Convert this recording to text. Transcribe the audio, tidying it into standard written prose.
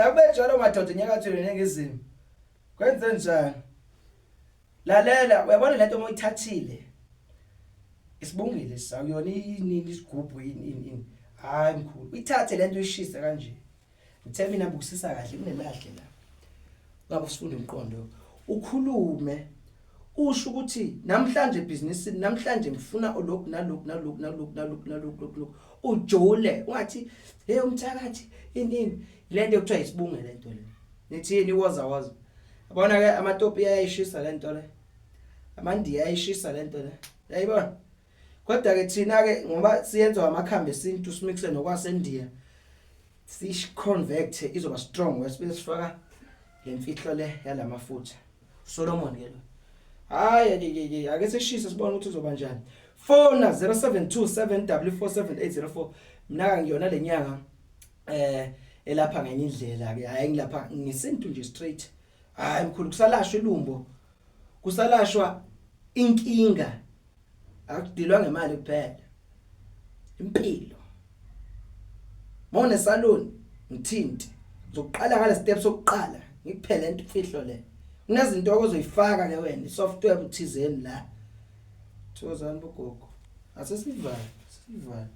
Akube njalo madoda enyakatho neningizimu. Kwenze njani? Lalela, uyabona lento uma uyithathile. Isibungile sakuyona inini isigubhu yini ini ini. Hayi mkhulu, uyithathe lento uyishise kanje. Ngithe mina bukisisa kahle kunelahle la. Ngabe usifunda umqondo. Ukhulume usho ukuthi namhlanje ebhizinisini namhlanje ngifuna lokhu nalokhu nalokhu nalokhu nalokhu nalokhu lokhu ujule ungathi hey umthakathi ini ini lento ekuthiwa isibunge lento le nithini woza woza yabona ke amatopi ayayishisa lento le amandiya ayishisa lento le yayibona kodwa ke thina ke ngoba siyenza amakhambi esintu simixe nokwasendiya siconvert izoba strong wesibe sifaka lemfihlo le yalamafutha Solomon ke lo hayi ke ke ke ake sishise sibone ukuthi uzoba njani fona 0727w47804 mina ngiyona lenyanga eh elapha ngenye indlela ke hayi ngilapha ngesintu nje straight hayi mkhulu kusalashwa ilumbo kusalashwa inkinga akudilwa ngemali kuphela impilo mawune salon ngithinte ngizoqala ngale step sokuqala ngikuphele into imfihlo le kunezinto ozoyifaka ke wena isoftware uthizeni la thokozani bogogo asesivale sivale.